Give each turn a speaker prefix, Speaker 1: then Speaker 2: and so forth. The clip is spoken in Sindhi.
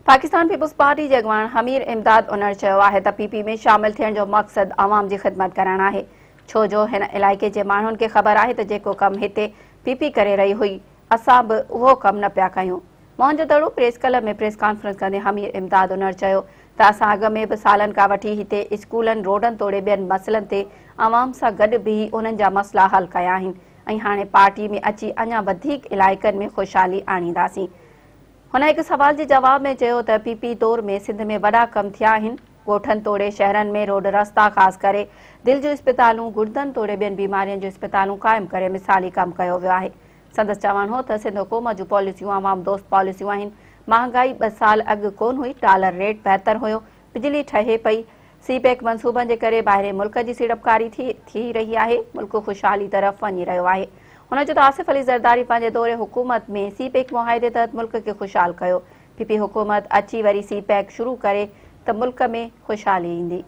Speaker 1: پاڪستان پيپلز پارٽي جي اڳواڻ حمير امداد انڙ چيو آهي ته پي پي ۾ شامل ٿيڻ جو مقصد عوام جي خدمت ڪرڻ آهي ڇو جو هن علائقي جي ماڻهن کي خبر آهي ته جيڪو ڪم هتي پي پي ڪري رهي هئي اسان به اهو ڪم نه پيا ڪيون. Mohenjo Daro press club ۾ press conference ڪندي حمير امداد انڙ چيو ته اسان اڳ ۾ به سالن کان وٺي هتي اسڪولن، روڊن توڙي ٻين مسئلن تي عوام سان گڏ بيهي انهن جا مسئلا حل ڪيا آهن ۽ هاڻي پارٽي ۾ اچي اڃا وڌيڪ علائقن ۾ خوشحالي آڻينداسين. هن هڪ سوال جي جواب ۾ چيو ته پي پي دور ۾ سنڌ ۾ وڏا ڪم ٿيا آهن، ڳوٺن توڙي شهرن ۾ روڊ رستا خاص ڪري دل جون اسپتالون، گڙدن توڙي ٻين بيمارين جون اسپتالون قائم ڪري مثالي ڪم ڪيو ويو آهي. سندس چوڻ هو ته سنڌ حڪومت جون پاليسيون عوام دوست پاليسيون آهن، مهانگائي ٻه سال اڳ ڪونه هئي، ڊالر ريٽ بهتر هيو، بجلي ٺهي پئي، سي پيڪ منصوبن جي ڪري ٻاهرين ملڪ جي سيڙپڪاري ٿي ٿي رهي آهي، ملڪ خوشحالي طرف وڃي رهيو آهي. هن چيو ته آصف علي زرداري پنهنجي دور حڪومت ۾ سي پيڪ معاهدي تحت ملڪ کي خوشحال ڪيو، پي پي حڪومت اچي وري سي پيڪ شروع ڪري ته ملڪ ۾ خوشحالي ايندي.